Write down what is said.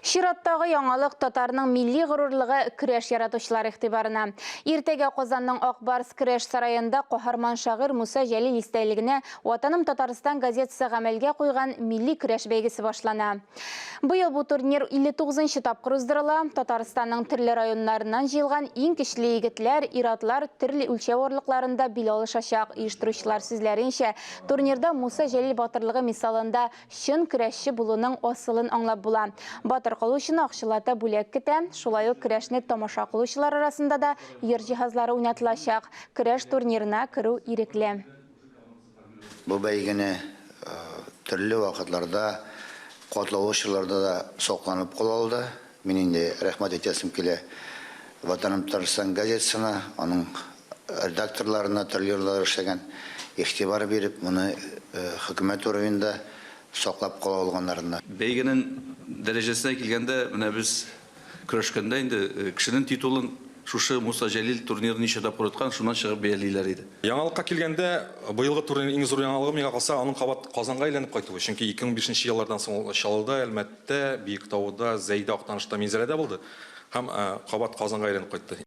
Чираттагы яңалык татарның милли горурлыгы көрәш яратучылар игътибарына. Иртәгә Казанның Ак Барс көрәш сараенда каһарман шагыйрь Муса Җәлил истәлегенә Ватаным Татарстан газетасы гамәлгә куйган милли көрәш бәйгесе башлана. Быел бу турнир 59 нчы тапкыр уздырыла. Татарстанның төрле районнарыннан җыелган иң көчле егетләр, ир-атлар төрле үлчәү авырлыкларында бил алышачак. Оештыручылар сүзләренчә, турнирда Муса Җәлил батырлыгы мисалында Чын көрәшче булуның асылын аңлап була. Батыр калучыны акчалата бүләк көтә, шулай ук көрәшне тамаша кылучылар арасында да йорт җиһазлары уйнатылачак. Көрәш турнирына керү ирекле. Бу бәйгене төрле вакытларда, катлаулы чорларда да сакланып кала алды. Мин инде рәхмәт әйтәсем килә Ватаным Татарстан газетасына, аның редакторларына, төрле еллар эшләгән, игътибар биреп, моны хөкүмәт уровеньда саклап кала алганнарына. Бәйгенең дәрәҗәсенә килгәндә, менә без көрәшкәндә инде кешенең титулын шушы Муса Җәлил турнирын ничә тапкыр откан, шуннан чыгып бәялиләр иде. Яңалыкка килгәндә, быелгы турнирның иң зур яңалыгы, миңа калса, аның кабат Казанга әйләнеп кайтуы. Чөнки 2015 нче еллардан соң ул Чаллыда, Әлмәттә, Биектауда, Зәйдә, Актанышта, Минзәләдә булды һәм кабат Казанга әйләнеп кайтты.